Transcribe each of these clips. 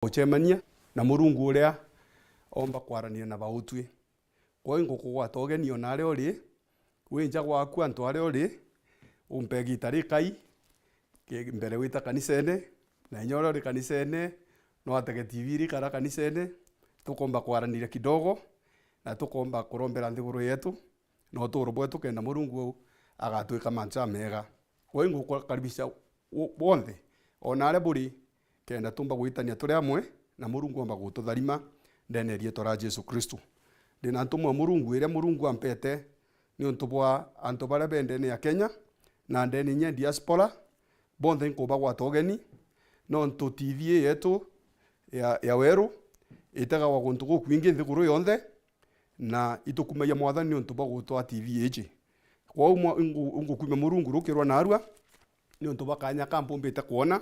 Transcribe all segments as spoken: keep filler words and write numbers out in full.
gucemania na Murungu uria omba kwaraniria na bautwi. Kwou ingukugwata ugeni o naria uri, wi nja gwaku antu aria uri, umpe igiita rikai, ki-, mbere wita kanisene, na inya uria uri kanisene, no atege T V iri kara kanisene, tukomba kwaraniria kidogo, na tukomba kurombera nthiguru yetu, na uturo bwetu, kenda Murungu agatwika mantu jamega. Kwou ingukaribisha wo-, bonthe, o naria buri, kenda tumba gwitania turi amwe, na Murungu omba gututharima ndene ya riitwa ria Jesu Kristu. Ndina ntumwa ya Murungu iria Murungu ampete niuntu bwa antu baria be ndene ya Kenya, na ndene inya diaspora, bonthe inkubagwata ugeni, nontu T V ii yetu ya, ya Weru itegagwa guntu gukwingi nthiguru yonthe, na itukumagia Mwathani niuntu bwa gutwaa T V iji. Kwou mwa-, ingu-, ingukumia Murungu rukirwa narua, niuntu bwa kaanya ka mbumbite kwona,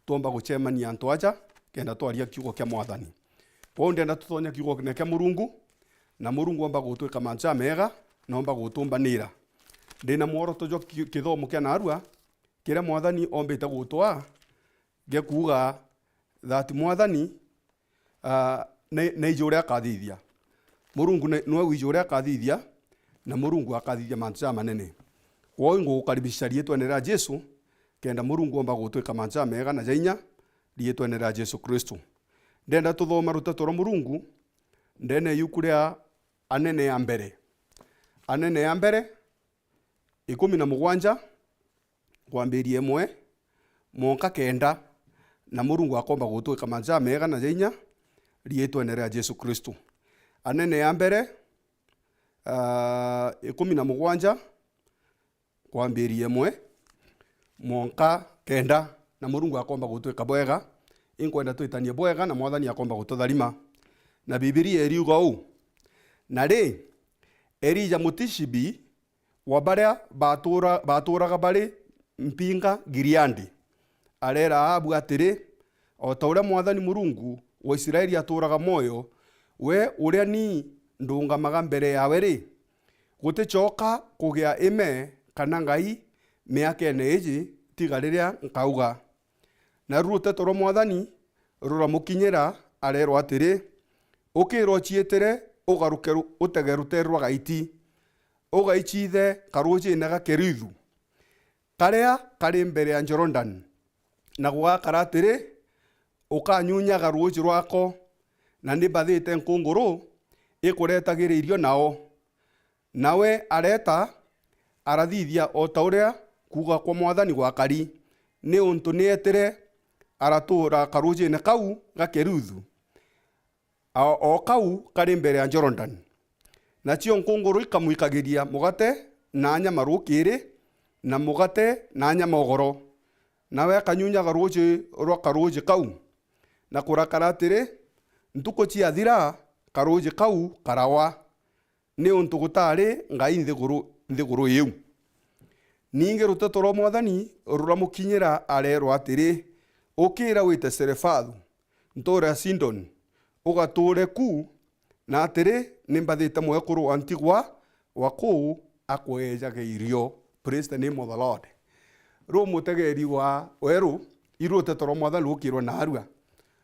twomba gucemania antu aja, kenda twaria kiugo kia Mwathani. Kwou ndenda tutonye kiugone kia Murungu, na Murungu omba gutwika mantu jamega, na omba gutumbanira. Ndina mworoto jwa ki-, kithomo kia narua, kiria Mwathani ombite gutwaa, gia kuuga that Mwathani, ah, ni, ni iji uria akathithia. Murungu ni, niwe wiji uria akathithia, na Murungu akathithia mantu jamanene. Kwou ingugukaribisha riitwene ria Jesu, kenda Murungu omba gutwika mantu jamega na ja inya, riitwene ria Jesu Kristu. Ndenda tuthoma ruteto rwa Murungu, ndene ya iuku ria Anene ya mbere. Anene ya mbere, ikumi na mugwanja, kwambiria imwe, mwanka kenda, na Murungu akomba gutwika mantu jamega na ja inya, riitwene ria Jesu Kristu. Anene ya mbere, ah, ikumi na mugwanja, kwambiria imwe, mwanka kenda, na Murungu akomba gutwika bwega. Inkwenda twitanie bwega, na Mwathani akomba gututharima. Na Bibilia iriuga uu, Na ri, Elija Mutishibi, wa baria batura-, baturaga bari mpinga Gileadi, areera Ahabu atiri, O ta uria Mwathani Murungu wa Israeli aturaga mwoyo, we uria ni ndungamaga mbere yawe ri, guticoka kugia ime kana ngai miakene iji, tiga riria nkauga. Naru ruteto rwa Mwathani ruramukinyira, areerwa atiri, Ukira uciitire, ugaruke ru-, utege ruteere rwa gaiti, ugaiciithe karuujine ga Kerithu, karia kari mbere ya Jorodani, na gugakara atiri, Ukanyunyaga ruuji rwako, na ni mbathite nkunguru ikureetagira irio nao. Nawe areeta, arathithia o ta uria kuuga kwa Mwathani gwakari, niuntu ni eetire, aratuura karuujine kau ga Keruthu, o, o kau kari mbere ya Jorodani. Nacio nkunguru ikamwikagiria mugate na nyama rukiiri, na mugate na nyama ugoro. Nawe akanyunyaga ruuji rwa karuuji kau, na kurakara atiri, ntuku ciathira, karuuji kau karawa, niuntu gutaari ngai nthiguru, nthiguru iu. Ningi ruteto rwa Mwathani ruramukinyira, areerwa atiri, Ukira wite Serefathu, ntuura ya Sidoni, ugatuure ku, na atiri, ni mbathite mwekuru wa ntigwa wa kuu akweejage irio. Praise the name of the Lord. Riu mutegeeri wa weru, iru ruteto rwa Mwathani rukirwe naarua.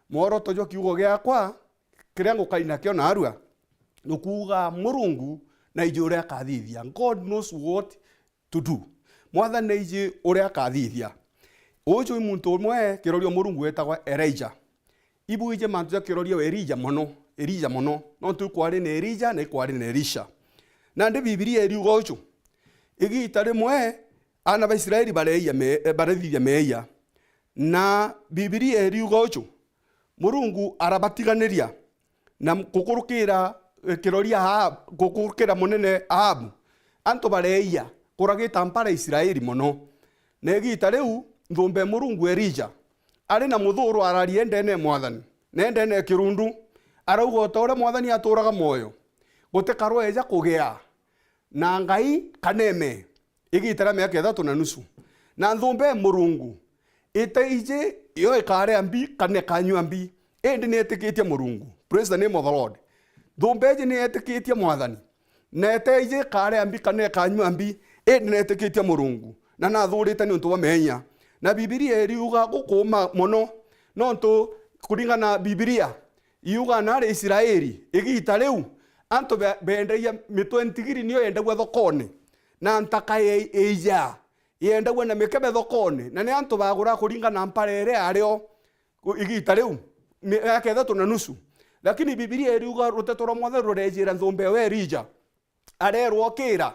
Mworoto jwa kiugo giakwa, kiria ngukai nakio naarua, ni kuuga Murungu naiji uria akathithia. God knows what to do. Mwathani naiji uria akathithia. Uju i muntu umwe kirorio Murungu wetagwa Elija. Ibwiji mantu ja kirorio Elija mono, Elija mono. Nontu ikwari na Elija na ikwari na Elisha. Nandi Bibilia iriuga uju, igiita rimwe aana ba Israeli bareia me-, barathithia meeyia. Na Bibilia iriuga uju, Murungu arabatiganiria na m-, gukurukira, eh, kiroria Ahab-, gukurukira munene Ahabu. Antu bareeyia, kuragita mpara Israeli mono. Na igiita riu, nthumba ya Murungu Elija ari na muthuuru araria ndene ya Mwathani, na ndene ya kirundu, arauga, O ta uria Mwathani aturaga mwoyo, gutikarweja kugia na ngai kana ime igiita ria miaka ithatu na nusu. Na nthumba ya Murungu itaiji yo ikaria mbi kana ikanyua mbi, indi ni itikitie Murungu. Praise the name of the Lord. Nthumba iji ni yetikitie Mwathani, na itaiji ikaria mbi kana ikanyua mbi, indi ni yetikitie Murungu, na nathurite niuntu bwa meeyia. Na Bibilia iriuga gukuuma mono, nontu kuringana na Bibilia, iuga nari Israeli, igiita riu, antu be-, beendagia mitwe ntigiri niyo yendagua thokone, na ntaka ye-, iijaa yendagua na mikebe thokone, na ni antu bagura kuringana na mpara iria yario ku-, igiita riu, mi-, miaka ithatu na nusu. Lakini Bibilia iriuga ruteto rwa Mwathani rureejira nthumbe ewe Elija, areerwa, "Ukira,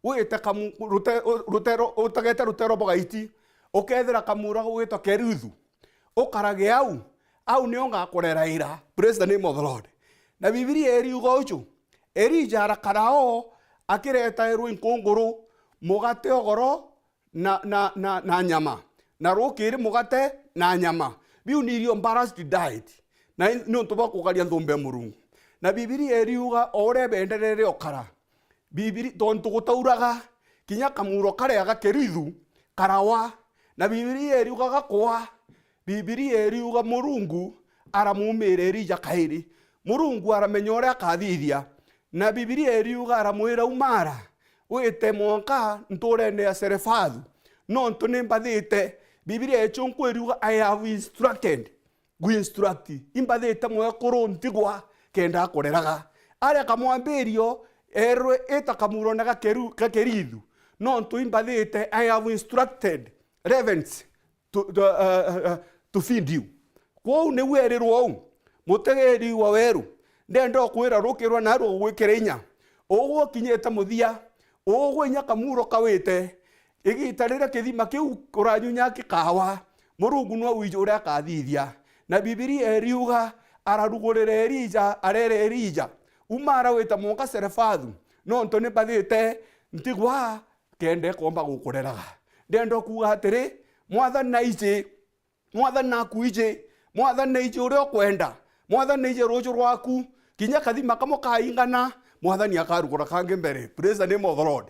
wite kamu-, rute-, u-, rutero, utegete rutero bwa gaiti, ukethira kamuura gugwitwa Kerithu, ukarage au, au nio ngakureraira." Praise the name of the Lord. Na Bibilia iriuga uju, Elija arakara o, akiretairwa inkunguru, mugate ogoro, na, na, na, na nyama, na rukiri mugate na nyama. Biu ni irio balanced diet, na i-, niuntu bwa kugaria nthumbe ya Murungu. Na Bibilia iriuga o uria beenderere okara, Bibili-, tontu gutauraga, kinya kamuuro karia ga Kerithu karawa, na Bibilia iriuga gakwa, Bibilia iriuga Murungu aramuumira Elija kairi. Murungu aramenya uria akathithia, na Bibilia iriuga aramwira, "Umara, wite mwanka ntuurene ya Serefathu, nontu ni mbathite." Bibilia ichunku iriuga, "I have instructed." Gu instruct, imbathite mwekuru ntigwa kenda akureraga. Aria kamwambirio, erwe, "Ita kamuurone ga Keru-, ga Kerithu, nontu imbathite, I have instructed ravens to, to, uh, uh, uh, to feed you." Kwou niu erirwe uu, mutegeri wa weru, ndenda ukwira ruki rwa naarua gugwikira inya. Ugwe ukinyite muthia, ugwe inya kamuuro kawite, igiita riria kithima kiu uranyunya gikawa, Murungu niwe wiji uria akathithia. Na Bibilia iriuga, ararugurira Elija, areera Elija, "Umara wita mwanka Serefathu, nontu ni mbathite ntigwa kenda ikomba gukureraga." Ndenda kuuga atiri, Mwathani naiji, Mwathani nakwiji, Mwathani naiji uria ukwenda, Mwathani naiji ruuju rwaku, kinya kathima kamwe kaingana, Mwathani akarugura kangi mbere. Praise the name of the Lord.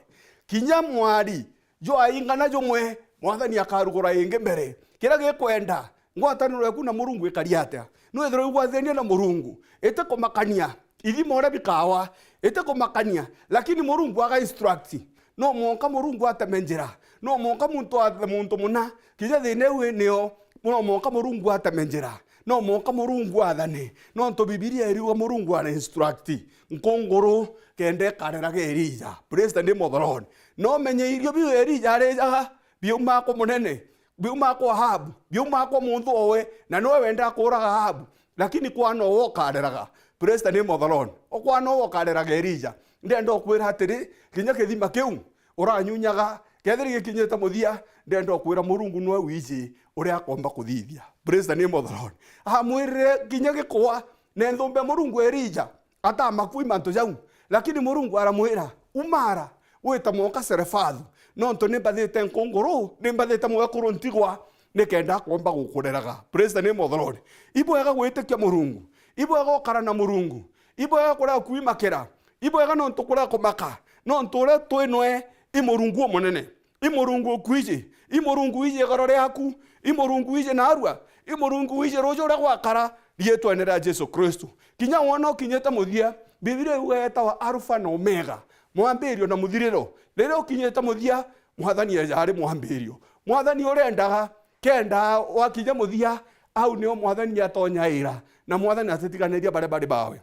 Kinya mwari jwaingana jumwe, Mwathani akarugura ingi mbere. Kiria gikwenda, ngwataniro yaku na Murungu ikari atia? Nwithirwe igwathenie na Murungu, itikumakania ithima uria bikawa, itikumakania, lakini Murungu aga instruct. No mwanka Murungu ateme njira. No mwanka muntu athe muntu muna, kinya thina iu inio, no mwanka Murungu ateme njira. No mwanka Murungu athane. Nontu Bibilia iriuga Murungu ara instruct nkunguru kenda ikareraga Elija. Praise the name of the Lord. No menye irio biu Elija arijaga biumaa kwa munene, biumaa kwa Ahabu, biumaa kwa muntu owe, na niwe wendaa kuuraga Ahabu. Lakini kwana owe ukareraga. Praise the name of the Lord. O kwana owe ukareraga Elija. Ndenda ukwira atiri, kinya kithima kiu uranyunyaga, kethira gikinyite muthia, ndenda ukwira Murungu niwe wiji uria akomba kuthithia. Praise the name of the Lord. Amwirire kinya gikwa, na nthumbe ya Murungu Elija atamakui mantu jau. Lakini Murungu aramwira, "Umara, wita mwanka Serefathu, nontu ni mbathite nkunguru, ni mbathite mwekuru ntigwa, nikenda akomba gukureraga." Praise the name of the Lord. Ibwega gwitikia Murungu. Ibwega ukara na Murungu. Ibwega kurega kwimakira. Ibwega nontu kurega kumaka. Nontu uria twi nwe i Murungu umunene. I Murungu ukwiji. I Murungu wiji igoro riaku. I Murungu wiji narua. I Murungu wiji ruuju uria gwakara riitwene ria Jesu Kristu. Kinya wona ukinyite muthia, Bibilia yuga etawa Alpha na Omega, mwambirio na muthiriro. Riria ukinyite muthia, Mwathani ari mwambirio. Mwathani urendaga, kenda wakinya muthia, au nio Mwathani atonyaira, na Mwathani atitiganaria baria bari bawe.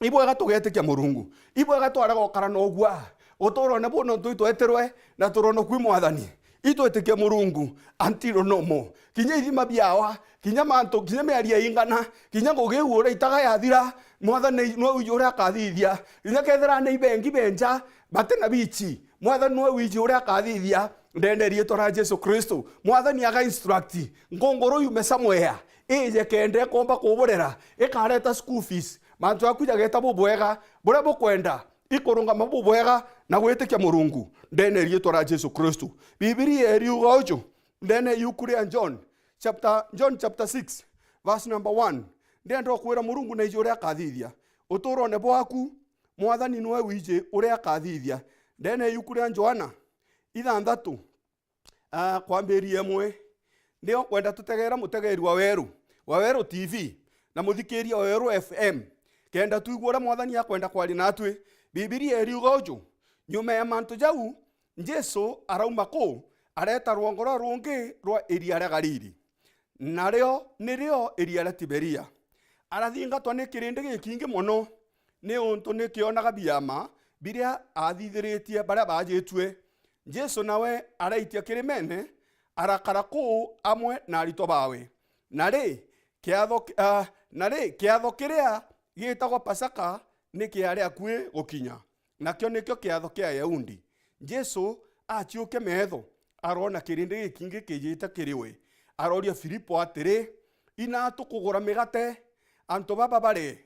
Ibwega tugetikia Murungu. Ibwega twarega gukara na ugua uturone bu nontu itwetirwe na turono kwi Mwathani. Itwitikie Murungu until no more. Kinya ithima biawa, kinya mantu, kinya miaria ingana, kinya ngugi iu uria itaga yathira, Mwathani niwe wiji uria akathithia. Kinya kethira ni ibengi benja, bati na bichi, Mwathani niwe wiji uria akathithia. Ndene riitwa ria Jesu Kristo, Mwathani aga instruct nkunguru yume somewhere, ije kenda ikomba kuburera, ikareta school fees, mantu jaku jageta bubwega, buria bukwenda, ikurungama bubwega na gwitikia Murungu, ndene riitwa ria Jesu Kristo. Bibilia iriuga uju, ndene yuku ria John, chapter, John chapter six, verse number one. Ndenda ukwira Murungu naiji uria akathithia uturone bwaku, Mwathani niwe wiji uria akathithia. Ndene yuku ria Johana, ithanthatu, ah, kwambiria imwe. Nio kwenda tutegera mutegeri wa Weru, wa Weru T V, na muthikiria wa Weru F M, kenda twigua uria Mwathani akwenda kwaria natwi. Bibilia iriuga uju, nyuma ya mantu jau, Jesu arauma kuu, areeta rwongo rwa rungi rwa iria ria Galili. nario nirio iria ria Tiberia. Arathingatwa ni kirindi gikingi mono, niuntu ni kionaga biama biria aathithiritie baria baajitue. Jesu nawe araitia kirimene, arakara kuu amwe na aritwa baawe. Na ri, kiatho, ah, na ri, kiatho kiria giitagwa Pasaka ni kiari akui gukinya, nakio nikio kiatho kia Ayahudi. Jesu aciukia meetho, aroona kirindi gikingi kijite kiri we. Arooria Filipo atiri, "Inaa tukugura migate antu baba barie?"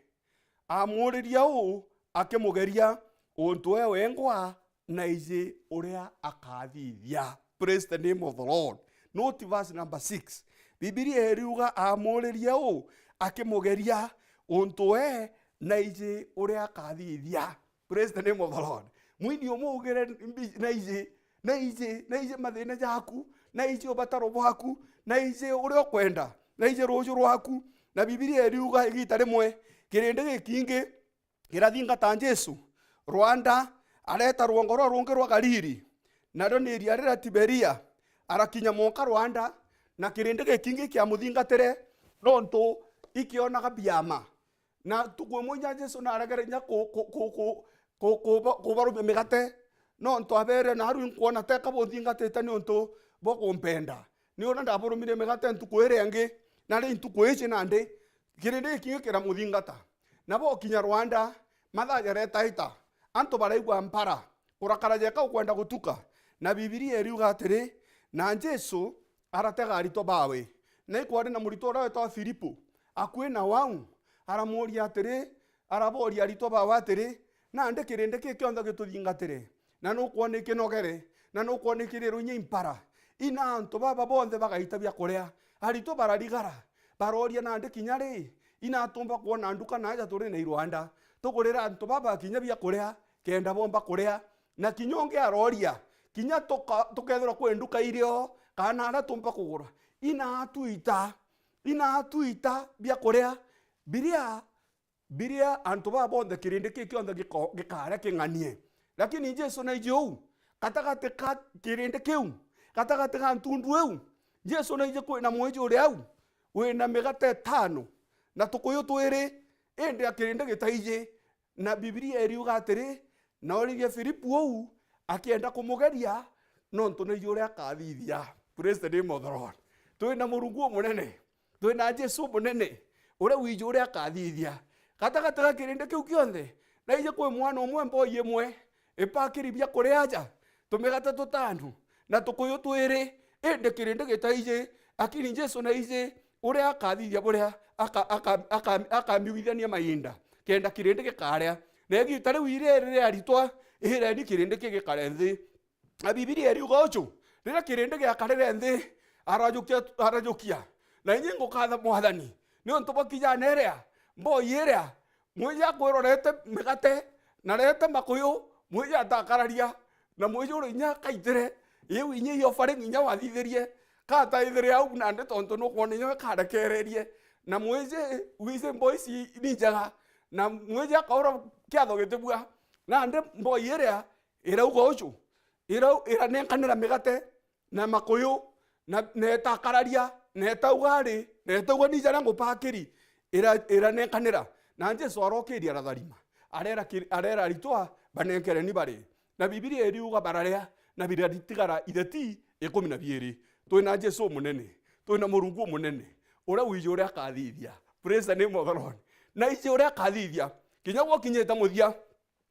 Amuuriria uu akimugeria untu we wengwa naiji uria akathithia. Praise the name of the Lord. Note verse number six. Bibilia iriuga amuuriria uu akimugeria untu we naiji uria akathithia. Praise the name of the Lord. Mwini umugire mbi-, naiji, naiji, naiji mathina jaku, naiji ubataro bwaku, naiji uria ukwenda, naiji ruuju rwaku. Na Bibilia iriuga igita rimwe kirindi gikingi kirathingata Jesu rwanda, areeta rwongo rwa rungi rwa Galili, nario ni iria riria Tiberia. Arakinya monka rwanda, na kirindi gikingi kiamuthingatire, nontu ikionaga biama. Na ntuku imwe inya Jesu naregere inya ku-, ku-, ku-, ku-, ku-, kuba-, kubarumia migate, nontu abeere, "Naarua inkwona teka bunthingatite niuntu bwa kumpenda. Ni uria ndaburumire migate ntuku iria ingi, na ri ntuku iji nandi?" Kirindi gikingi kiramuthingata. Na bokinya rwanda, mathaa jaretaita, antu baraigua mpara, kurakara jeka ukwenda gutuka. Na Bibilia iriuga atiri, na Jesu aratega aritwa baawe. Na ikwari na muritwa uria wetagwa Filipo, akui na wau, aramuuria atiri, arabooria aritwa baawe atiri, "Nandi kirindi kii kionthe gituthingatire, na nukwona ikinogere, na nukwona ikirirwe inya impara?" Ina antu baba bonthe bagaita biakuria. Aritwa bararigara, barooria, "Nandi kinya ri, ina tumba kwona nduka na aja turi na irwanda, tugurira antu baba kinya biakuria, kenda bomba kuria?" Na kinya ungi arooria, "Kinya tuka-, tukethirwa kwi nduka irio, kana aria tumba kugura, ina atwita, ina atwita biakuria biria, biria antu baa bonthe, kirindi kii kionthe giko-, gikaria king'anie?" Lakini Jesu naiji uu, gatagati ka kirindi kiu, gatagati ga ntundu iu, Jesu naiji kwina mwiji uri au, wina migate itano na tukuyu twiri, indi a kirindi gitaiji. Na Bibilia iriuga atiri, na oririe Filipu uu akienda kumugeria, nontu naiji uria akathithia. Praise the name of the Lord. Twina Murungu umunene, twina Jesu umunene, uria wiji uria akathithia. Gatagati ga kirindi kiu kionthe, naiji kwi mwana umwe, mboi imwe, ipakiri biakuria aja, tumigate tutano na tukuyu twiri, indi kirindi gitaiji, lakini Jesu naiji uria akathithia buria aka-, aka-, aka-, akamiugithania mainda, kenda kirindi gikaria. Na igita riu iri riria aritwa, ihireni kirindi kigikare nthi. Na Bibilia iriuga uju, riria kirindi giakarire nthi, arajukia, arajukia, "Na inyi ngukatha Mwathani, niuntu bwa kijana iria, mboi iria, mwiji akwirorete migate, na rete makuyu, mwiji atakararia, na mwiji uri inya kaitire, iu inya iofaring inya wathithirie, kataithire au nandi, tontu nukwona inya we karekererie, na mwiji wiji mboi ici ni njega, na mwiji akaura kiatho gitibua, nandi mboi iria irauga uju, irau-, iranenkanira migate, na makuyu, na, na etakararia, na etauga ari, na etauga ni jaria ngupakiri, ira-, iranenkanira." Na Jesu arokiria aratharima, arera kiri-, arera aritwa, "Banenkereni barie." Na Bibilia iriuga bararia, na biratigara itheti ikumi na biiri. Twina Jesu umunene, twina Murungu umunene, uria wiji uria akathithia. Praise the name of the Lord. Na iji uria akathithia, kinya gwakinyite muthia,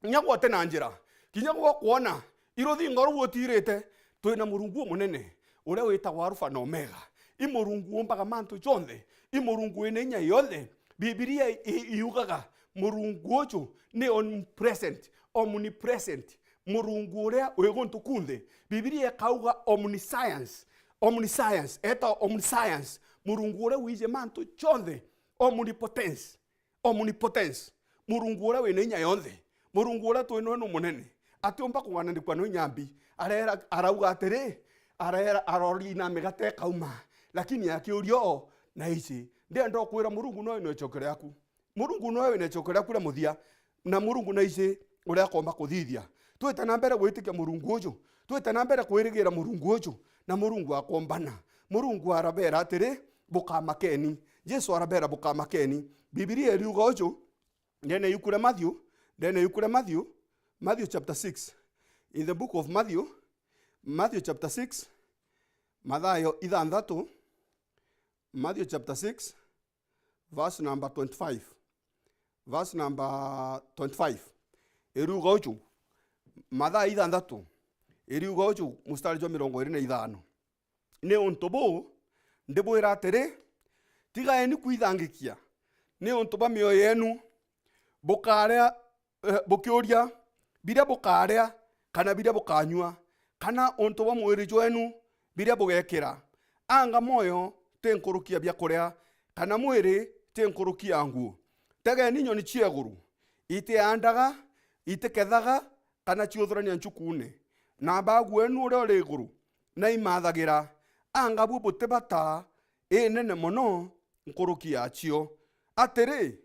kinya gwote na njira, kinya gwokwona iruthingo ruu utirite, twina Murungu umunene, uria witagwa Arufa na Omega. I Murungu umbaga mantu jonthe, i Murungu wina inya yonthe. Bibilia i-, i-, iugaga, Murungu uju ni omnipresent, omnipresent, Murungu uria wi guntu kunthe. Bibilia ikauga omniscience, omniscience, eta omniscience, Murungu uria wiji mantu jonthe, omnipotence. Omnipotence, Murungu uria wina inya yonthe, Murungu uria twi nawe ni munene, atiumba kung'ananikua na inya mbi. Arera, arauga atiri, arera, arori na migate ikauma, lakini akiuria o na ici. Ndienda ukwira Murungu nowe wina icokio riaku. Murungu nowe wina icokio riaku ria muthia, na Murungu na ici uria akomba kuthithia. Twite na mbere gwitikia Murungu uju, twite na mbere kwirigira Murungu uju, na Murungu akombana. Murungu arabera atiri, bukamakeni. Jesu arabera, bukamakeni. Bibilia iriuga uju, ndene yuku ria Matthew, ndene yuku ria Matthew, Matthew chapter six. In the book of Matthew, Matthew chapter six, Mathayo ithanthatu, Matthew chapter six, verse number twenty-five. Verse number twenty-five. Iriuga uju, Mathayo ithanthatu, iriuga uju, mustari jwa mirongo iri na ithano. Ni untu buu, ndibwira atiri, tigaeni kwithangikia ni untu bwa mioyo yenu, bukaria, eh, bukiuria biria bukaria, kana biria bukanyua, kana untu bwa mwiri jwenu biria bugekira. Anga mwoyo ti nkuruki ya biakuria, kana mwiri ti nkuruki ya nguo? Tegeni nyoni cia iguru, itiandaga, itikethaga, kana ciuthurania nchukuune, na Abaagu weenu uria uri iguru naimathagira. Anga bu buti bata inene mono nkuruki yacio? Atiri,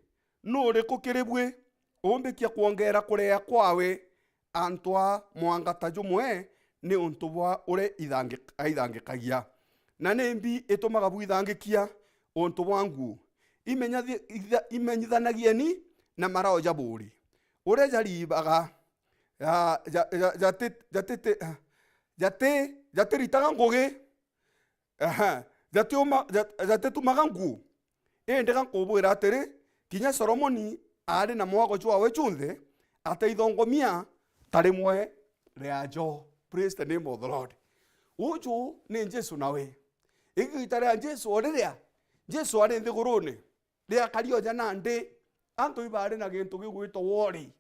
nu uriku kiri bui umbikia kwongeera kurea kwawe antu a mwangata jumwe ni untu bwa uria ithangi-, aithangikagia? Na nimbi itumaga bwithangikia untu bwa nguo? Imenyathi-, itha-, imenyithanagieni na marao ja buuri, uria jariibaga, ja-, ja-, ja-, jati-, jatite-, jati-, jatiritaga ngugi, aha, jatiuma-, jat-, jatitumaga nguo. Indi ga nkubwira atiri, kinya Solomoni aari na mwago jwawe junthe ataithongomia ta rimwe riajo. Praise the name of the Lord. Uju ni Jesu nawe. Igiita ria Jesu o riria Jesu ari nthigurune, riakari o ja nandi, antu ibaari na gintu gigwitwa worry.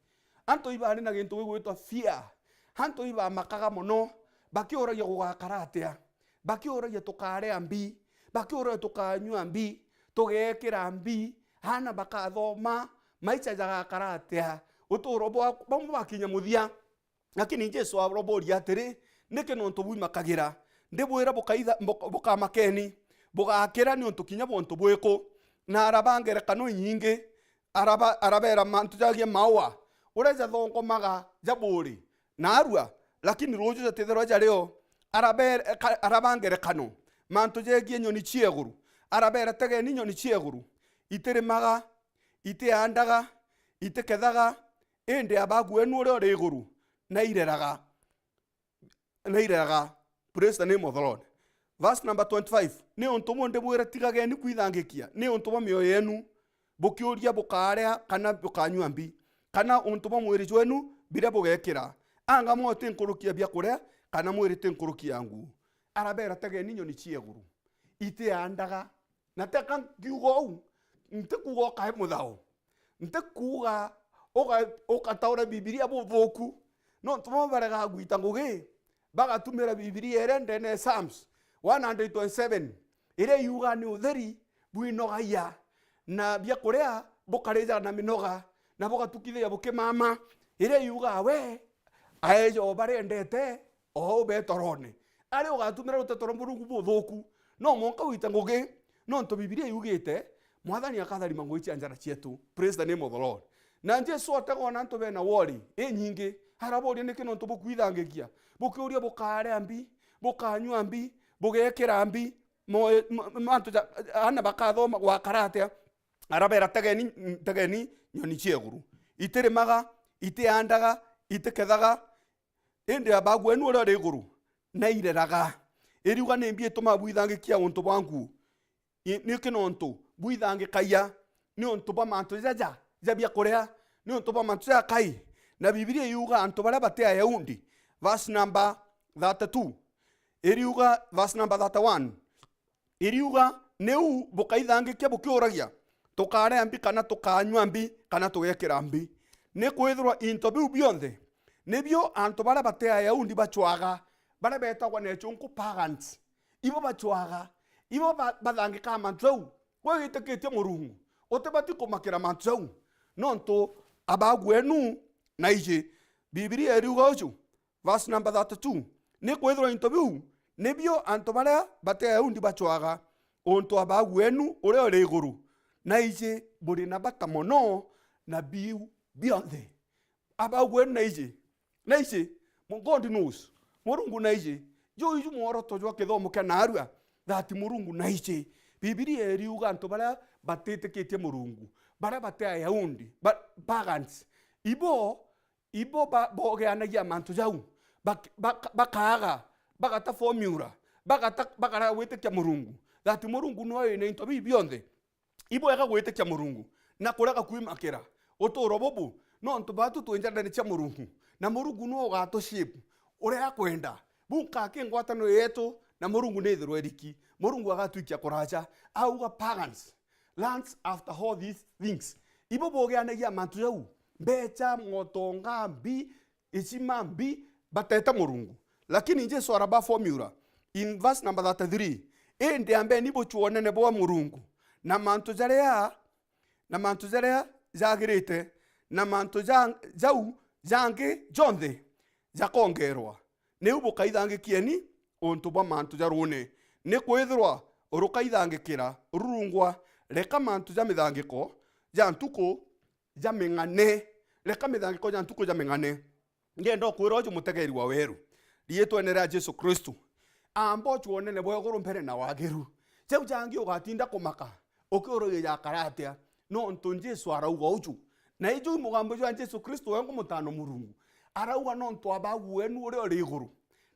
Antu ibaari na gintu gigwitwa fear. Antu ibamakaga mono, bakiuragia gugakara atia, bakiuragia tukaria mbi, bakiuragia tukanyua mbi, tugekira mbi, aana bakathoma, maicha jagakara atia, uturo bwa bamwe bakinya muthia. Lakini Jesu aroboria atiri, niki nontu bwimakagira? Ndibwira bukaitha-, buka-, bukamakeni, bugakira niuntu kinya bwa untu bwiku? Na araba ngerekano inyingi, araba-, arabera mantu jagie maua, uria jathongomaga ja buuri na arua, lakini ruuju jatithirwa jario. Arabe-, ka-, araba ngerekano, mantu jegie nyoni cia iguru. Arabera, tegeni nyoni cia iguru, itirimaga, itiandaga, itikethaga, indi Abaagu weenu uria uri iguru naireraga, naireraga. Praise the name of the Lord. Verse number twenty-five. Ni untu buu ndibwira, tigageni kwithangikia ni untu bwa mioyo yeenu, bukiuria bukaria kana bukanyua mbi, kana untu bwa mwiri jwenu biria bugekira. Anga mwoyo ti nkuruki ya biakuria, kana mwiri ti nkuruki ya nguo? Arabera, tegeni nyoni cia iguru, itiandaga. Na teka nkiuga uu, ntikuuga ukae muthao. Ntikuuga uga-, ukataura Bibilia buthuku. Nontu bamwe barega gwita ngugi, bagatumira Bibilia iria ndene ya Psalms one hundred twenty-seven, iria yuga ni utheri bwinogagia, na biakuria bukarija na minoga, na bugatukithiria bukimama, iria yugaga we aeja o baria endete o u betorone. Ari ugatumira ruteto rwa Murungu buthuku, no mwanka wite ngugi, nontu Bibilia yugite, Mwathani akatharima ngugi cia njara cietu. Praise the name of the Lord. Na Jesu ategwa na antu bena worry inyingi, araboria, niki nontu bukwithangikia, bukiuria bukaria mbi, bukanyua mbi, bugekira mbi, mo-, mo-, mantu ja, aana bakathoma gwakara atia? Arabera, tegeni, tegeni nyoni cia iguru, itirimaga, itiandaga, itikethaga, indi Abaagu weenu uria uri iguru naireraga. Iriuga, nimbi itumaga bwithangikia untu bwa nguo? I-, niki nontu bwithangikagia ni untu bwa mantu jaja ja biakuria, ni untu bwa mantu jakai? Na Bibilia yuga antu baria bati Ayahudi, verse number thirty-two, iriuga, verse number thirty-one, iriuga, niu bukaithangikia bukiuragia, tukaria mbi kana tukanyua mbi kana tugekira mbi? Ni kwithirwa into biu bionthe nibio antu baria bati Ayahudi bacwaga, baria betagwa na gichunku pagans. Ibo bacwaga, ibo ba-, bathangikaa mantu jau. We witikitie Murungu, utibati kumakira mantu jau, nontu Abaagu weenu naiji. Bibilia iriuga uju, verse number thirty-two, ni kwithirwa into biu nibio antu baria bati Ayahudi bacwaga, untu Abaagu weenu uria uri iguru naiji buri na bata mono na biu bionthe. Abaagu weenu naiji, naiji, Mu-, God knows. Murungu naiji. Juu iju mworoto jwa kithomo kia naarua, that Murungu naiji. Bibilia iriuga antu baria batitikitie Murungu, baria bati Ayahudi, ba-, pagans, ibo, ibo ba-, bogeanagia mantu jau, bak-, bak-, bakaaga, bagata formula, bagata, bakarega gwitikia Murungu, that Murungu nwe wina into biu bionthe. Ibwega gwitikia Murungu na kurega kwimakira. Uturo bubu, nontu batu twi njandene cia Murungu, na Murungu nwe ugatu shape uria akwenda. Bunka ki ngwataniro yetu na Murungu nithirwe iriki, Murungu agatwikia kuraja. Auga, "Pagans, lands after all these things." Ibo bogeanagia mantu jau, mbecha, ngotonga, mbi, icima mbi, bateta Murungu. Lakini Jesu araba formula in verse number thirty-three, "Indi ambeni bucwonene bwa Murungu, na mantu jaria, na mantu jaria jagirite, na mantu ja-, jau jangi jonthe jakongerwa. Niu bukaithangikieni untu bwa mantu ja ruuni, ni kwithirwa rukaithangikira rurungwa. Reka mantu ja mithangiko ja ntuku ja ming'ane. Reka mithangiko ja ntuku ja ming'ane." Ndienda ukwira uju mutegeri wa weru, riitwene ria Jesu Kristu. Amba ucwonene bwa iguru mbere na wagiru. Jau jangi ugatinda kumaka, ukiuragia jakara atia, nontu Jesu arauga uju. Na iju i mugambo jwa Jesu Kristu, we ngumutano Murungu. Arauga, "Nontu Abagu wenu uria uri iguru,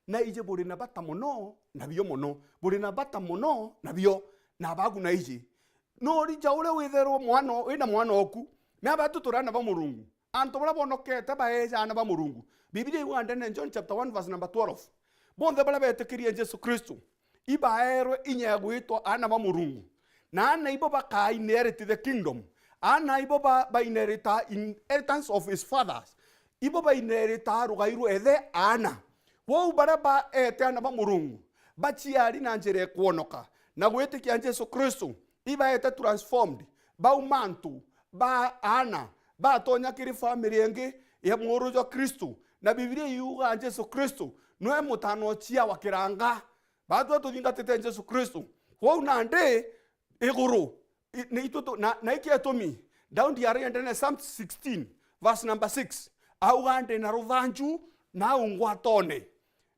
na iji buri na bata mono na bio mono, buri na bata mono na bio, na Abagu na iji." Nuri ja uria witherwa mwana, wina mwana oku? Me abatu turi aana ba Murungu. Antu baria bonokete baeja aana ba Murungu. Bibilia iuga ndene John chapter one verse number twelve, bonthe baria betikirie Jesu Kristu ibaerwe inya ya gwitwa aana ba Murungu. Na aana ibo baka inherit the kingdom. Aana ibo ba, ba inherit inheritance of his fathers. Ibo ba inherit rugai rwa ithe aana. Kwou baria baete aana ba Murungu, baciari na njira ya kwonoka na gwitikia Jesu Kristu, ibaete transformed, bauma antu ba aana, batonya kiri family ingi ya mwuru jwa Kristu. Na Bibilia iuga Jesu Kristu nwe mutano cia wa kiranga. Batwe tuthingatite Jesu Kristu. Kwou nandi iguru, i-, ni itu tu-, na, na iki etumi, Daudi aria ndene Psalm sixteen, verse number six, auga, "Ndi na ruthanju nau ngwatone."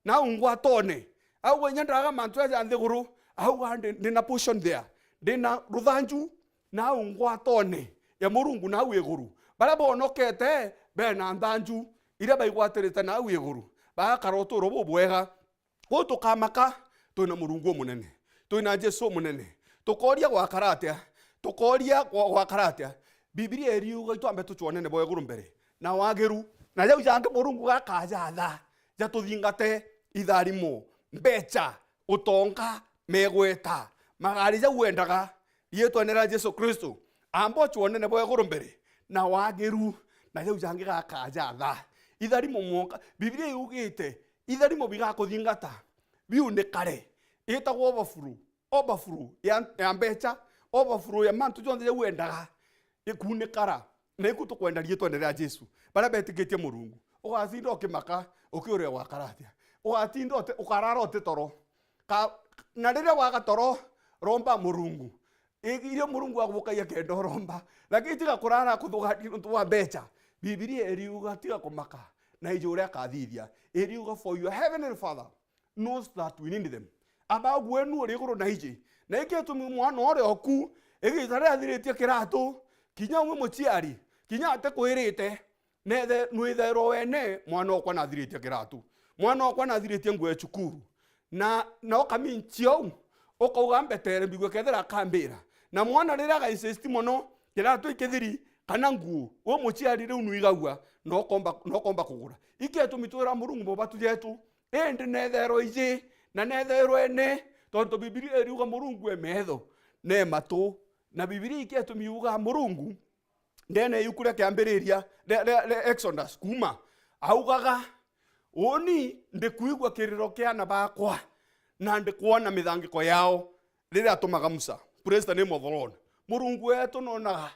Nau ngwatone. Auga, "Inya ndaga mantu jaja nthiguru." Auga, "Ndi, ndi na portion there. Ndi na ruthanju nau ngwatone ya Murungu nau iguru." Baria bonokete bena nthanju iria baigwatirite nau iguru, bagakara uturo bubwega. Kwou tukamaka, twina Murungu umunene, twina Jesu umunene. Tukoria gwakara atia? Tukoria gwa-, gwakara atia? Bibilia iriuga itwambe tucwonene bwa iguru mbere na wagiru, na jau jangi Murungu gakaja atha, jatuthingate, itharimo, mbecha, utonga, megweta, magari jau wendaga, riitwene ria Jesu Kristu, amba ucwonene bwa iguru mbere na wagiru, na jau jangi gakaja atha. Itharimo mwonka, Bibilia yugite, itharimo bigakuthingata, biunikare, itagwo overflow, overflow ya, ya mbecha, overflow ya mantu jonthe jau wendaga, ikuunikara. Na iku tukwenda riitwene ria Jesu. Baria betikitie Murungu, ugatinda ukimaka, ukiuria gwakara atia? Ugatinda uti-, ukarara uti toro. Ka-, na riria waga toro, romba Murungu. I-, irio Murungu agukagia kenda uromba. Lakini tiga kurara kuthugania nontu bwa mbecha. Bibilia iriuga, tiga kumaka, na iji uria akathithia. Iriuga, "For your heavenly Father knows that we need them." Abagu wenu uri iguru na iji. Na iki gitumi mwana uria oku, igita riria athiritie kiratu, kinya umwe muciari, kinya atikwirite, nethe-, nwithairwa wene, "Mwana okwa nathiritie kiratu. Mwana okwa nathiritie nguo ya cukuru." Na, na ukaminchia uu, ukauga, "Mbetere mbigue kethira akambira." Na mwana riria againsist mono, kiratu ikithiri, kana nguo, we muciari riu nwigagua, na ukomba, na ukomba kugura. Iki gitumi twira Murungu mobatu jetu, indi netherwa iji, na netherwa ene, tontu Bibilia iriuga Murungu e metho, na e matu. Na Bibilia iki gitumi yuga Murungu, ndene ya iuku ria Kiambiriria, ria, ria, ria Exodus, Kuuma, augaga, "Uuni ndikwigua kiriro kia aana bakwa, na ndikwona mithangiko yao," riria atumaga Musa. Praise the name of the Lord. Murungu wetu nonaga,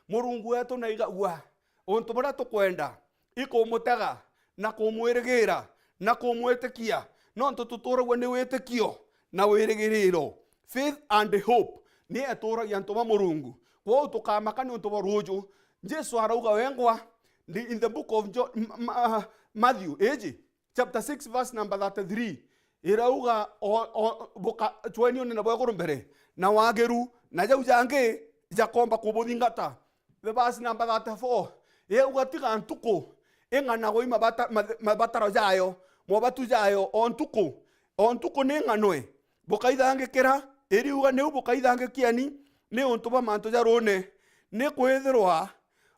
Murungu wetu naigagua untu buria tukwenda, ikumutega, na kumwirigira, na kumwitikia, nontu tuturagua ni witikio na wirigiriro. Faith and hope ni eturagia antu ba Murungu. Kwou tukamaka niuntu bwa ruuju. Jesu arauga wengwa, ndi-, in the book of John, M-, M-, uh, Matthew, iji, chapter six, verse number thirty-three, irauga, o, o, buka-, cweni unene bwa iguru mbere, na wagiru, na jau jangi jakomba kubuthingata. The verse number thirty-four, yauga, tiga ntuku ing'anagwe i mabata-, mathe-, mabataro jayo, mobatu jayo, o ntuku, o ntuku ni ng'anwe, bukaithangikira, iriuga niu bukaithangikieni ni untu bwa mantu ja ruune, ni kwithirwa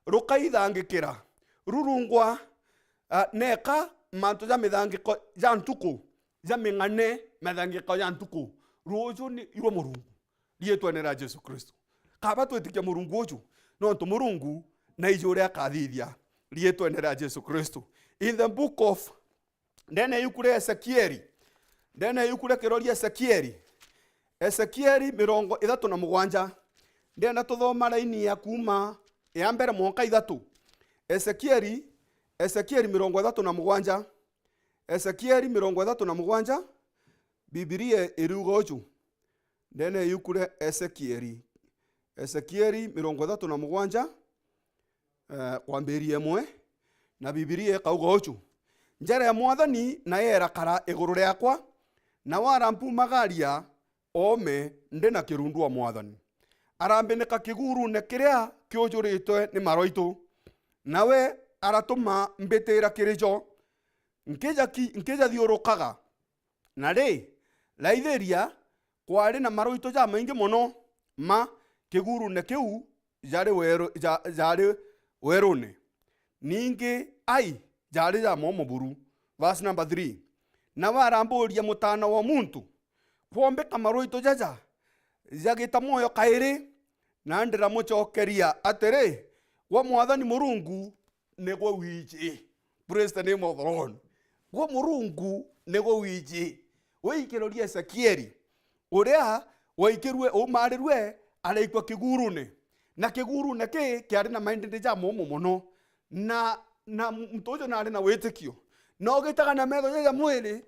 rukaithangikira rurungwa, ah, neka mantu ja mithangiko ja ntuku, ja ming'ane, mithangiko ja ntuku. Ruuju ni irwa Murungu, riitwene ria Jesu Kristo. Kaba twitikia Murungu uju, nontu Murungu naiji uria akathithia, riitwene ria Jesu Kristo. In the book of, ndene ya iuku ria Ezekieli, ndene ya iuku ria kiroria Ezekieli, Ezekieli mirongo ithatu na mugwanja, ndenda tuthoma raini ya kuuma ya mbere mwanka ithatu. Ezekieli, Ezekieli mirongo ithatu na mugwanja, Ezekieli mirongo ithatu na mugwanja, Bibilia iriuga uju, ndene ya iuku ria Ezekieli, Ezekieli mirongo ithatu na mugwanja, eh, kwambiria imwe, na Bibilia ikauga uju, njara ya Mwathani nayo irakara iguru riakwa, nawe arampumagaria oome ndi na kirundu o Mwathani. Arambinika kiguruune kiria kiujuritwe ni maroitu, nawe aratuma mbitira kiri jo, nkija ki-, nkijathiurukaga. Na ri, raithiria, kwari na maroitu jamaingi mono, ma kiguruune kiu jari weru-, ja-, jari werune. Ningi ai jari ja momo buru. Verse number three. Nawe aramburia, mutaana wa muntu, kwombika maroitu jaja jagita mwoyo kairi? Na ndiramucokeria atiri, gwe Mwathani Murungu nigwe wiji. Praise the name of the Lord. Gwe Murungu nigwe wiji. Wikiroria Ezekieli, uria waikirue, umarirue, araikua kiguruune. Na kiguruune ki kiari na maindindi ja momo mono. Na, na muntu uju nari na witikio. Na ugitaga na metho jaja mwiri,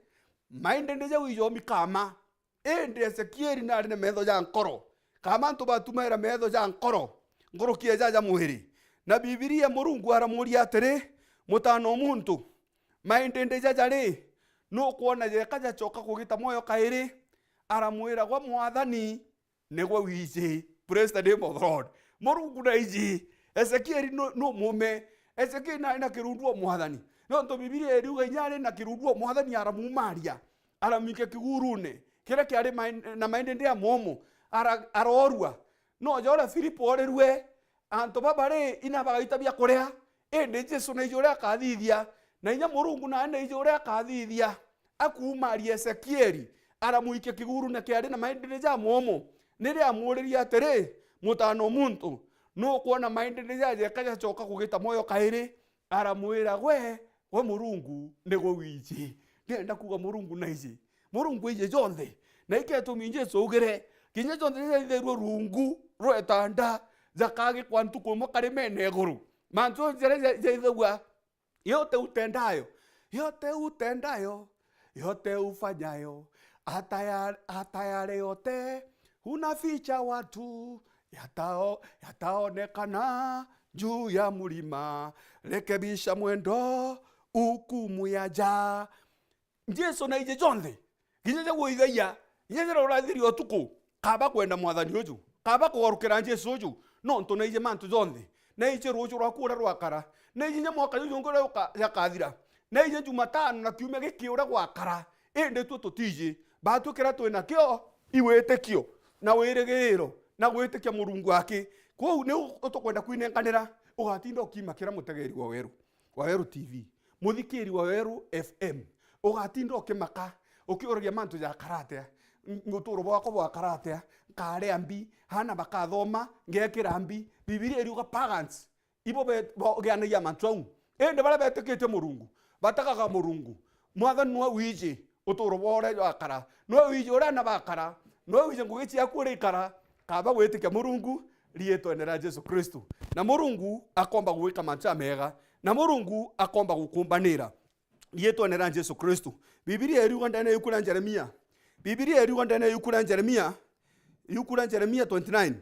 maindindi jau ijomi kama. Indi Ezekieli naari na metho ja nkoro, kama antu batumaira metho ja nkoro, nkuruki ya jaja mwiri. Na Bibilia Murungu aramuuria atiri, mutaana o muntu, maindindi jaja ri, nukwona jeka jacoka kugita mwoyo kairi? Aramwira, gwe Mwathani nigwe wiji. Praise the name of the Lord. Murungu naiji. Ezekieli nu-, numume. Ezekieli naari na kirundu o Mwathani. Nontu Bibilia iriuga inya ari na kirundu o Mwathani aramumaria. Aramwikia kiguruune, kiria kiari main-, na maindindi ja momo, ara-, aroorua. No ja uria Filipo oorirue, antu baba ri, inya bagaita bia kuria, indi Jesu naiji uria akathithia, na inya Murungu nawe naiji uria akathithia. Akuumaria Ezekieli, aramwikia kiguruune kiari na maindindi ja momo. Niria amuuririe atiri, mutaana o muntu, nukwona maindindi jaja jeka jacoka kugita mwoyo kairi? Aramwira, gwe, gwe Murungu nigwe wiji. Ndienda kuuga Murungu naiji. Murungu aiji jonthe. Na ikio gitumi Jesu augire, kinya jonthe jaithairue rungu rwetanda, jakagikwa ntuku imwe karimene iguru. Mantu jonthe jaria ja-, jaithagua, yote utendayo, yote utendayo, yote ufanyayo, ataya-, atayare yote, unaficha watu, yatao-, yataonekana juu ya mlima, rekebisha mwendo, hukumu yaja. Jesu naiji jonthe, kinya ja gwithagia, kinya jaria urathiria utuku, kaba kwenda Mwathani uju, kaba kugarukira Jesu uju, nontu naiji mantu jonthe. Naiji ruuju rwaku uria rwakara, naiji nya mwaka juju ungi uria uka-, jakathira, naiji Jumatano na kiumia giki uria gwakara, indi twe tutiji. Batu kiria twi nakio i witikio na wirigiriro na gwitikia Murungu aki. Kwou niu tukwenda kwinenganira, ugatinda ukiima kiria mutegeri wa Weru, wa Weru T V, muthikiri wa Weru F M, ugatinda ukimaka, ukiuragia mantu jakara atia, uturo bwakwa bwakara atia, nkaria mbi, aana bakathoma, ngekira mbi. Bibilia iriuga pagans, ibo be-, bogianagia mantu jau. Indi baria betikitie Murungu, batagaga Murungu. Mwathani niwe wiji uturo bwa uria jwakara, niwe wiji uria aana bakara, niwe wiji ngugi ciaku uria ikara, kaba gwitikia Murungu riitwene ria Jesu Kristu. Na Murungu akomba gugwika mantu jamega, na Murungu akomba gukumbanira riitwene ria Jesu Kristu. Bibilia iriuga ndene ya iuku ria Jeremia, Bibilia iriuga ndene ya iuku ria Jeremia, iuku ria Jeremia twenty-nine,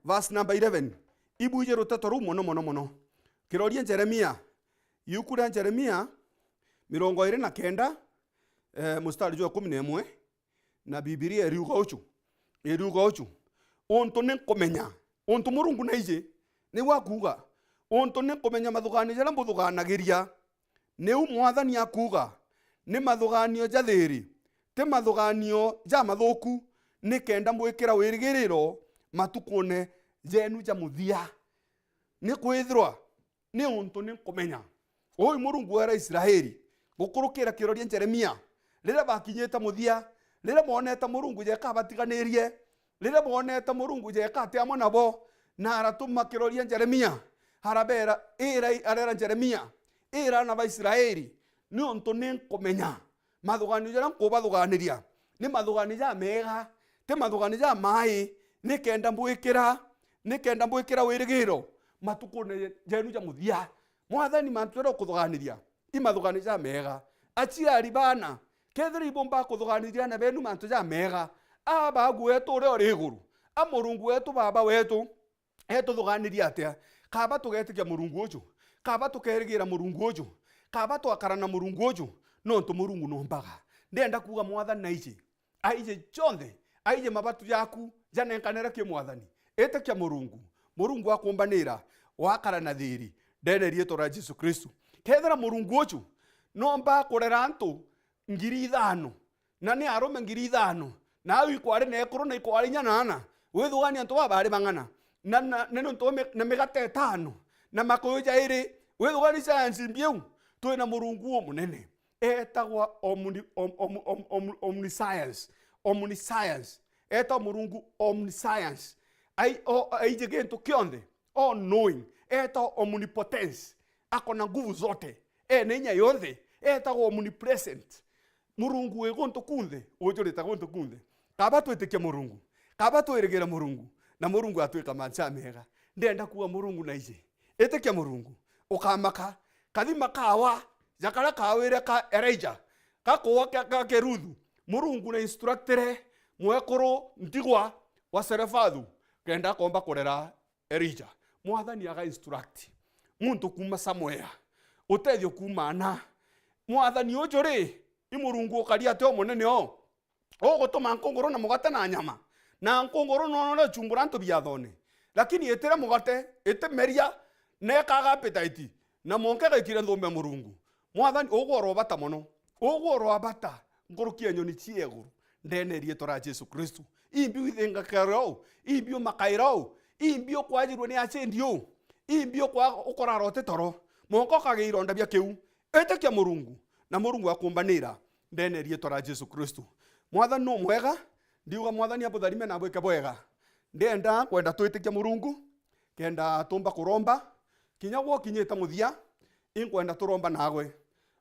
verse number eleven. Ibwije ruteto ruu mono, mono, mono. Kiroria Jeremia, iuku ria Jeremia mirongo iri na kenda, eh, mustari jwa ikumi na imwe, na Bibilia iriuga uju, iriuga uju, Untu ni nkumenya, untu Murungu naiji, niu akuuga, untu ni nkumenya mathugaanio jaria mbuthugaanagiria, niu Mwathani akuuga, ni mathugaanio ja thiiri, ti mathugaanio jamathuuku, nikenda mbwikira wirigiriro matukuune jeenu ja muthia. Nikwithirwa niuntu ni nkumenya. Uu Murungu weera Israeli gukurukira kiroria Jeremia, riria bakinyite muthia, riria boonete Murungu jeka abatiganirie, riria boonete Murungu jeka ati amwe nabo, na aratuma kiroria Jeremia, arabeera, ira, areera Jeremia, ira aana ba Israeli, niuntu ni nkumenya. Mathugaanio jaria nkubathugaaniria ni mathugaanio jameega, ti mathugaanio jamai, nikenda mbwikira, nikenda mbwikira wirigiro matukuune jeenu ja muthia. Mwathani, mantu jaria ukuthugaaniria i mathugaanio jameega. Aciari baana, kethira ibumba kuthugaaniria aana beenu mantu jameega, a Baagu wetu uria uri iguru, a Murungu wetu, Baaba wetu, etuthugaanirie atia? Kaba tugetikia Murungu uju? Kaba tukerigira Murungu uju? Kaba twakara na Murungu uju? Nontu Murungu nombaga. Ndenda kuuga Mwathani naiji, aiji jonthe, aiji mabatu jaku, janenkanire ki Mwathani. Itikia Murungu, Murungu akumbanira, wakara na thiiri ndene riitwa ria Jesu Kristu. Kethira Murungu uju nomba kurera antu ngiri ithano, na ni arume ngiri ithano, na au ikwari na ekuru na ikwari inya na ana, withugani antu baba bari bang'ana, na, na, na ni untu bwa mi-, na migate itano, na makuyu jairi, withugani science mbiu, twi na Murungu umunene, etagwa omni-, om-, om-, om-, om-, omniscience, omniscience, etagwa Murungu omniscience, ai-, o-, aiji gintu kionthe, all knowing, etagwa omnipotence, akona nguvu zote, ena inya yonthe, etagwa omnipresent. Murungu wi guntu kunthe, ujurite guntu kunthe. Kaba twitikia Murungu, kaba twirigira Murungu, na Murungu atwika mantu jamega. Ndenda kuuga Murungu naiji. Itikia Murungu, ukamaka. Kathima kawa, ja karia kawire ka Elijah, gakuwa ka, ka Keruthu. Murungu na instructire mwekuru ntigwa wa Serefathu, kenda akomba kurera Elijah. Mwathani aga instruct muntu kuuma somewhere, utethio kuuma ana. Mwathani uju ri, i Murungu ukari ati o munene o? Ugutuma nkunguru na mugate na nyama, na nkunguru noona uria ichumbura antu biathone, lakini itire mugate, itimeria, na ikaga appetite, na mwanka igaikira nthumba ya Murungu. Mwathani, ugwe urobata mono. Ugwe urobata nkuruki ya nyoni cia iguru, ndene ya riitwa ria Jesu Kristu. Imbi withingakira u? Imbi umakaira u? Imbi ukwajirwe ni acindi u? Imbi ukwa-, ukurara uti toro? Mwanka ukagia ironda bia kiu. Itikia Murungu, na Murungu akumbanira ndene ya riitwa ria Jesu Kristu. Mwathani nu mwega, ndiuga Mwathani abutharime na abwike bwega. Ndienda kwenda twitikia Murungu, kenda tumba kuromba, kinya gwe ukinyite muthia, inkwenda turomba naagwe.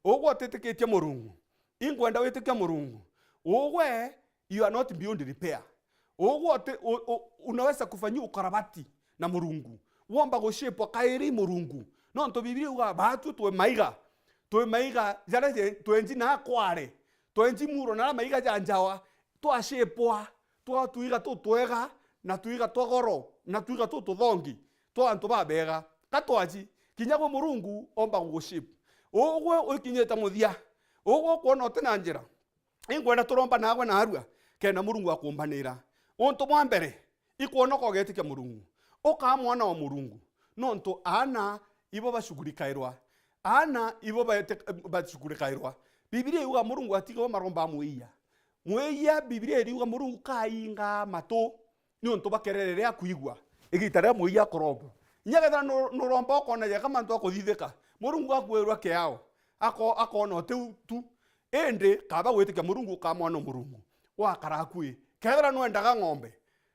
Ugwe utitikitie Murungu, inkwenda witikia Murungu. Ugwe, you are not beyond repair. Ugwe uti-, u-, u-, unaweza kufanyiwa ukarabati na Murungu. Womba gushipwa kairi i Murungu. Nontu Bibilia iuga, baatwi twi maiga. Twi maiga jaria je-, twenji na kware. Twenji muro na aria maiga ja njawa. Twashipwa, twatwiga tutwega, na twiga twa goro, na twiga tututhongi, twa antu babega. Ka twaji, kinya gwe Murungu omba guguship. Ugwe ukinyite muthia, ugwe ukwona uti na njira, inkwenda turomba naagwe naarua, kenda Murungu akumbanira. Untu bwa mbere, ikwonoka ugetikia Murungu, ukaa mwana wa Murungu, nontu aana ibo bashugurikairwa. Aana ibo bete-, bashugurikairwa. Bibilia iuga Murungu atiga bo maromba mwiya. Mwiya, Bibilia iriuga Murungu kainga matu niuntu bwa kerere riria akwigua igiita riria mwiya akuromba. Inya kethira nu-, nuromba ukona jeka mantu akuthithika, Murungu akwirwa kiao, ako-, akona utiu tu. Indi kaba gwitikia Murungu ukamwana Murungu, wakara akui. Kethira nwendaga ng'ombe,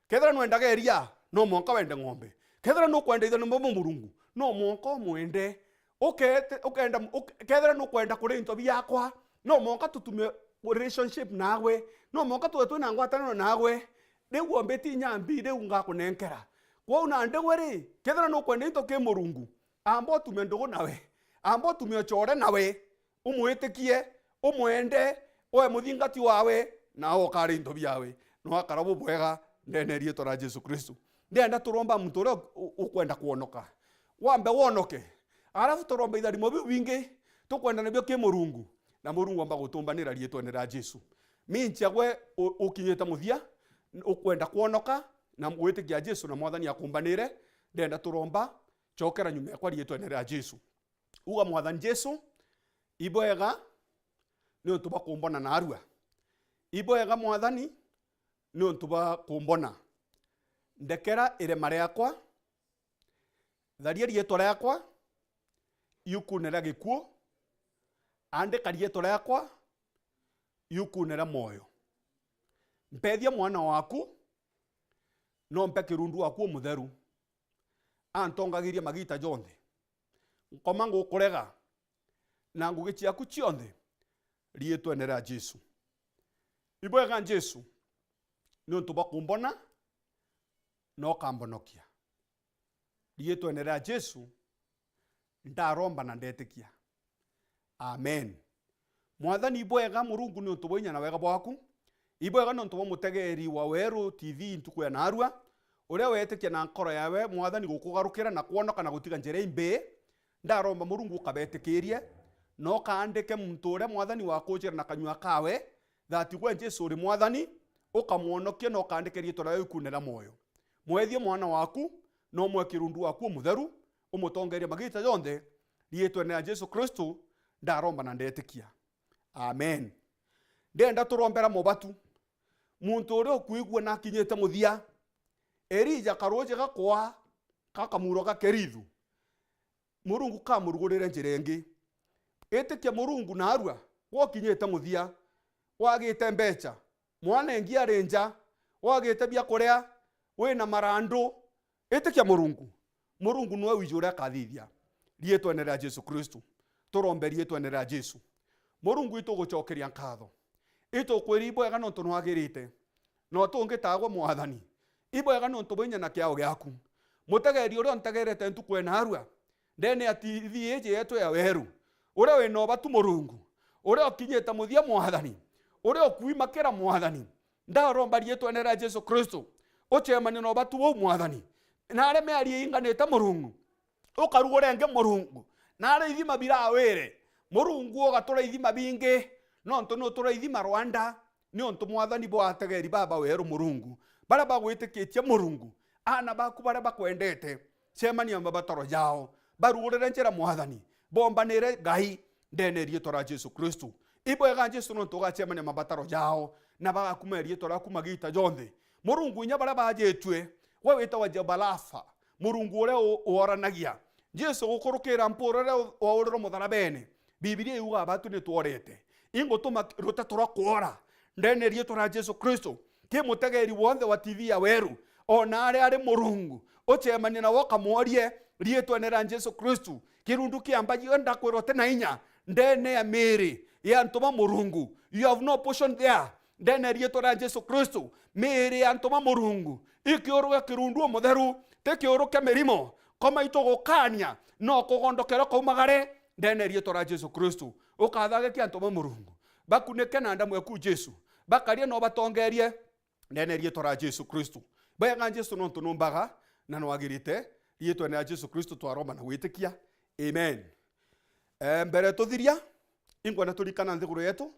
kethira nwendaga iria, no mwanka wende ng'ombe. Kethira nukwenda ithe ni mumu Murungu, no mwanka umwende. Ukete-, ukenda, uk-, kethira nukwenda kuria into biakwa, no mwanka tutume relationship naagwe, no mwanka tuwe twina ngwataniro naagwe. Riu ombiti inya mbi, riu ngakunenkera. Kwou nandi gwe ri, kethira nukwenda into ki Murungu, amba utume ndugu nawe, amba utume ucore nawe, umwitikie, umwende, oe muthingati wawe, na okare into biawe, na akara bubwega ndene ya riitwa ria Jesu Kristu. Ndienda turomba muntu uria u-, u-, ukwenda kwonoka. Wambe wonoke. Arafu turomba itharimo biu bingi tukwenda nabio ki Murungu, na Murungu amba gutumbanira riitwene ria Jesu. Minchia gwe u-, ukinyite muthia, ukwenda kwonoka, na gwitikia Jesu na Mwathani akumbanire, ndenda turomba, cokera nyuma yakwa riitwene ria Jesu. Uga, Mwathani Jesu, ibwega niuntu bwa kumbona naarua. Ibwega, Mwathani, niuntu bwa kumbona. Ndekera irema riakwa, tharia riitwa riakwa iukune ria gikuu, andika riitwa riakwa iukune ria mwoyo. Mpethia mwana waku, nompe kirundu waku umutheru, antongagirie magiita jonthe. Nkoma ngukurega, na ngugi ciaku cionthe, riitwene ria Jesu. Ibwega Jesu, niuntu bwa kumbona na ukambonokia. Riitwene ria Jesu, ndaromba na ndetikia. Amen. Mwathani, ibwega Murungu niuntu bwa inya na wega bwaku. Ibwega niuntu bwa mutegeeri wa Weru T V ntuku ya naarua, uria wetikia na nkoro yawe, Mwathani, gukugarukira na kwonoka na gutiga njira imbii. Ndaromba, Murungu, ukabetikirie, na ukaandike muntu uria, Mwathani, wakuujira na kanyua kawe, that gwe Jesu uri Mwathani, ukamwonokia na ukaandike riitwa riawe iukune ria mwoyo. Mwethie mwana waku, na umwe kirundu waku umutheru, umutongerie magiita jonthe, riitwene ria Jesu Kristu, ndaromba na ndetikia. Amen. Ndenda turombera mubatu. Muntu uria ukwigua na akinyite muthia, Elija karuuji gakwa, gakamuuro ga Kerithu, Murungu kamurugurire njira ingi. Itikia Murungu naarua, gwe ukinyite muthia, wagite mbecha, mwana ingi ari nja, wagite bia kuria, wina marandu, itikia Murungu. Murungu niwe wiji uria akathithia. Riitwene ria Jesu Kristu. Turombe riitwene ria Jesu. Murungu, itugucokeria nkatho. Itukwira ibwega nontu nwagirite. No tungi tagwe Mwathani. Ibwega nontu bwa inya na kiao giaku. Mutegeeri uria untegerete ntuku ya naarua, ndene ya T V iji yetu ya Weru, uria wina ubatu Murungu, uria ukinyite muthia Mwathani, uria ukuimakira Mwathani, ndaromba riitwene ria Jesu Kristu, ucemanie na ubatu buu Mwathani, na aria miario iinganite Murungu, ukarugure ingi Murungu, na aria ithima birawire, Murungu ugatura ithima bingi, nontu nutura ithima rwanda, niuntu Mwathani bwa ategeeri baba Weru Murungu, baria bagwitikitie Murungu, aana baku baria bakwendete, cemania na mabataro jao, barugurire njira Mwathani, bombanire Ngai, ndene ya riitwa ria Jesu Kristu. Ibwega Jesu nontu ugacemania na mabataro jao, na bagakumira riitwa riaku magiita jonthe. Murungu, inya baria bajitue, we witagwa Jehova Rafa, Murungu uria u-, uoranagia. Jesu, gukurukira mpuro iria u-, waurirwe mutharabene, Bibilia iugaga batu ni tworete. Ingutuma ruteto rwa kwora ndene ya riitwa ria Jesu Kristu, ki mutegeeri wonthe wa T V ya Weru, ona aria ari Murungu, ucemanie nawe ukamworie riitwene ria Jesu Kristu. Kirundu kia mbaji io ndakwirwa ti na inya ndene ya miiri ya antu ba Murungu. You have no portion there. Ndene ya riitwa ria Jesu Kristu, miiri ya antu ba Murungu ikiuruke kirundu umutheru, ti kiuru kia mirimo. Koma itugukaania, no kugondokera ukaumagare, ndene ya riitwa ria Jesu Kristu. Ukathage kia antu ba Murungu, bakunike na ndamu yaku Jesu, bakarie no batongerie, ndene ya riitwa ria Jesu Kristu. Bwega Jesu, nontu numbaga na nwagirite, riitwene ria Jesu Kristu twaromba na gwitikia. Amen. Eh, mbere tuthiria, inkwenda turikana nthiguru yetu,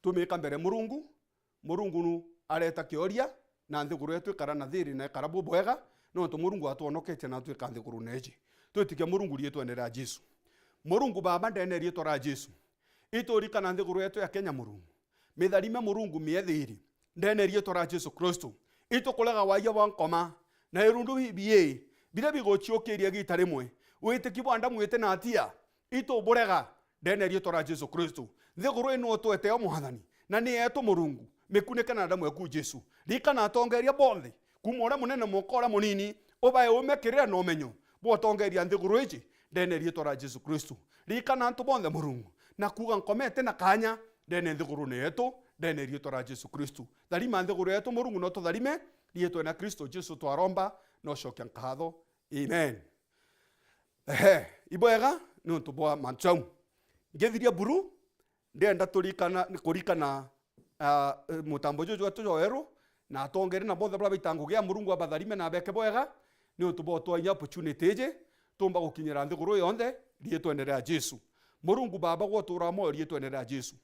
tumika mbere Murungu. Murungu nu areta kioria, na nthiguru yetu ikara na thiri na ikara bubwega, nontu Murungu atwonoketie na atwika nthiguru neji. Twitikia Murungu riitwene ria Jesu. Murungu Baba, ndene ya riitwa ria Jesu, iturikana nthiguru yetu ya Kenya Murungu. Mitharime Murungu, mie thiri, ndene ya riitwa ria Jesu Kristu. Itukurega waia bwa nkoma, na irundu bibii, biria biguciukiria igiita rimwe. Witiki bwa ndamu iti na atia, ituburega, ndene ya riitwa ria Jesu Kristu. Nthiguru ino utwete yo Mwathani, na ni yetu Murungu, mikunike na ndamu yaku Jesu. Rikana atongeria bonthe, kuuma uria munene mwanka uria munini, ubae ume, kirira na umenyo bwa utongeria nthiguru iji, ndene ya riitwa ria Jesu Kristu. Rikana antu bonthe Murungu, na kuuga nkoma iti na kanya ndene nthigurune yetu, ndene ya riitwa ria Jesu Kristu. Tharima nthiguru yetu Murungu, no tutharime riitwene ria Kristo Jesu twaromba na ucokia nkatho. Amen. Ehe, ibwega niuntu bwa mantu jau. Ngithiria buru, ndienda turikana, kurikana, ah, mutambo juju jwetu jwa weru, na atongeria na bonthe baria baita ngugi ya Murungu abatharime na abeke bwega, niuntu bwa utwa inya opportunity iji, tumba gukinyira nthiguru yonthe, riitwene ria Jesu. Murungu Baba, gwe uturaa mwoyo riitwene ria Jesu.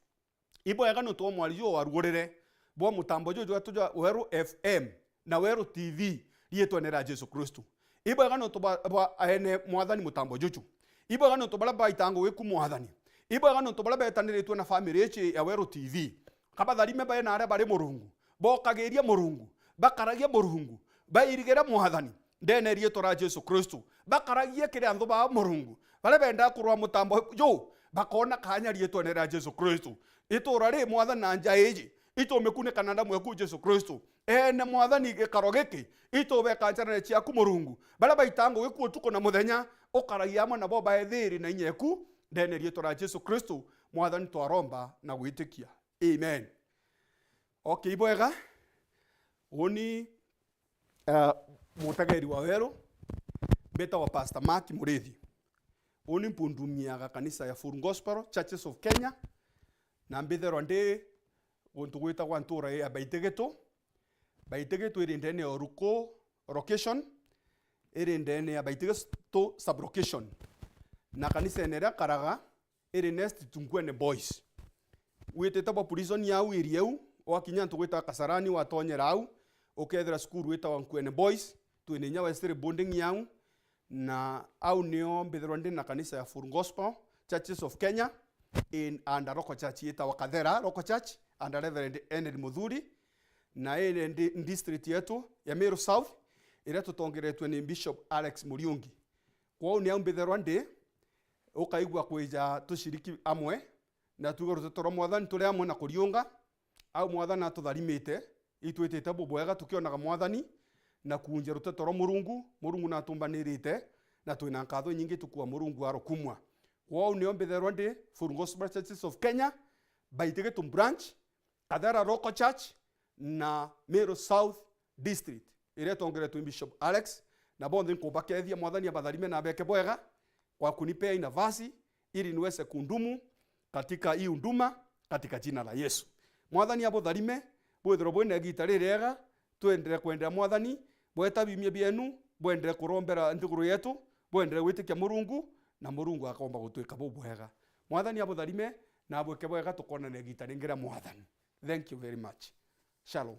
Ibwega niuntu bwa mwari juju warugurire, bwa mutambo juju jwetu jwa Weru F M, na Weru T V, riitwene ria Jesu Kristu. Ibwega nontu bwa, bwa aene Mwathani mutambo juju. Ibwega nontu baria baitaga ngugi ku Mwathani. Ibwega nontu baria betaniritue na family ici ya Weru T V. Kabatharime bae na aria bari Murungu. Bokagiria Murungu. Bakaragia Murungu. Bairigire Mwathani. Ndene riitwa ria Jesu Kristu. Bakaragie kiri anthu ba Murungu. Baria bendaa kurwa mutambo ju, bakona kanya riitwene ria Jesu Kristu. Itura ri Mwathani na nja iji, itumikunika na ndamu eku Jesu Kristu. Ene Mwathani gikaro giki, itubeka njarene ciaku Murungu. Baria baitaa ngugi ku utuku na muthenya, ukaragia amwe nabo bae thiiri na inya eku, ndene riitwa ria Jesu Kristu, Mwathani twaromba na gwitikia. Amen. Okay, ibwega. Uni, uh, mutegeri wa Weru, mbitagwa Pastor Mark Murithi. Uni mpundumiaga kanisa ya Full Gospel Churches of Kenya, na mbitherwa ndi guntu gwitagwa ntura ya Baitigitu. Baitigitu iri ndene ya Oruku location, iri ndene ya Baitigitu sub location. Na kanisa ene iria nkaraga, iri next to Nkuene Boys. Witite bwa prison yau iri au, wakinya antu gwita Kasarani, watonyera au, ukethira cukuru witagwa Nkuene Boys, twina inya Wesley Boarding yau, na au nio mbithirwa ndi na kanisa ya Full Gospel Churches of Kenya, in under local church yitagwa Kathera Local Church, under Reverend Henry Muthuri, na iri ndi-, district yetu ya Meru South, iria tutongeretwe ni Bishop Alex Muriungi. Kwou ni au mbithirwa ndi, ukaigua kwija tushiriki amwe, na tuge ruteto rwa Mwathani turi amwe na kuriunga, au Mwathani atutharimite, itwitite bubwega tukionaga Mwathani, na kuunjia ruteto rwa Murungu, Murungu natumbanirite, na twina nkatho inyingi tukua Murungu arukumwa. Kwou nio mbitherwa ndi Full Gospel Churches of Kenya, Baitigitu branch, Kathera Local Church na Meru South District, iria itongeretwe ni Bishop Alex, na bonthe nkubakethia Mwathani abatharime na abeke bwega kwa kunipea hii nafasi ili niweze kuhudumu katika hii huduma katika jina la Yesu. Mwathani abutharime, bwithirwe bwina igita ririega, twendere kwendera Mwathani, bweta biumia bienu, bwendere kurombera nthiguru yetu, bwendere gwitikia Murungu, na Murungu akomba gutwika bubwega. Mwathani abutharime, na abwike bwega, tukonana igita ringi ria Mwathani. Thank you very much. Shalom.